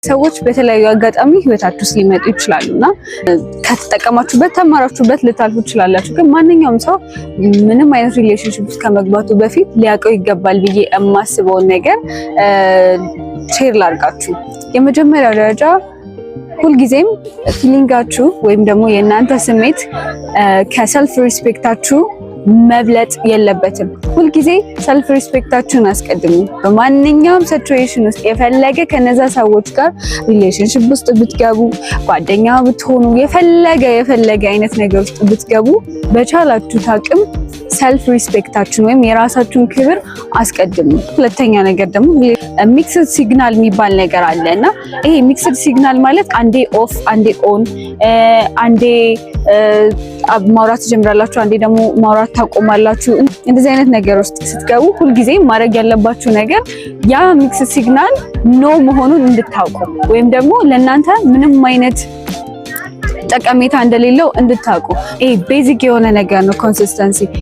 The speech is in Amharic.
ሰዎች በተለያዩ አጋጣሚ ህይወታችሁ ውስጥ ሊመጡ ይችላሉ እና ከተጠቀማችሁበት ተማራችሁበት ልታልፉ ትችላላችሁ። ግን ማንኛውም ሰው ምንም አይነት relationship ውስጥ ከመግባቱ በፊት ሊያውቀው ይገባል ብዬ የማስበውን ነገር share ላርጋችሁ። የመጀመሪያው ደረጃ ሁልጊዜም feeling ኣችሁ ወይም ደግሞ የእናንተ ስሜት ከ self respect ኣችሁ መብለጥ የለበትም። ሁልጊዜ self respect ኣችሁን አስቀድሙ። በማንኛውም situation ውስጥ የፈለገ ከነዛ ሰዎች ጋር relationship ውስጥ ብትገቡ፣ ጓደኛ ብትሆኑ፣ የፈለገ የፈለገ አይነት ነገር ውስጥ ብትገቡ በቻላችሁት አቅም self respect ኣችሁን ወይም የራሳችሁን ክብር አስቀድሙ። ሁለተኛ ነገር ደግሞ mixed signal የሚባል ነገር አለ እና ይሄ mixed signal ማለት አንዴ off፣ አንዴ on፣ አንዴ ማውራት ትጀምራላችሁ፣ አንዴ ደግሞ ማውራት ታቆማላችሁ። እንደዚህ አይነት ነገር ውስጥ ስትገቡ ሁልጊዜ ማድረግ ያለባችሁ ነገር ያ mixed signal no መሆኑን እንድታውቁ ወይም ደግሞ ለእናንተ ምንም አይነት ጠቀሜታ እንደሌለው እንድታውቁ። ይሄ basic የሆነ ነገር ነው consistency።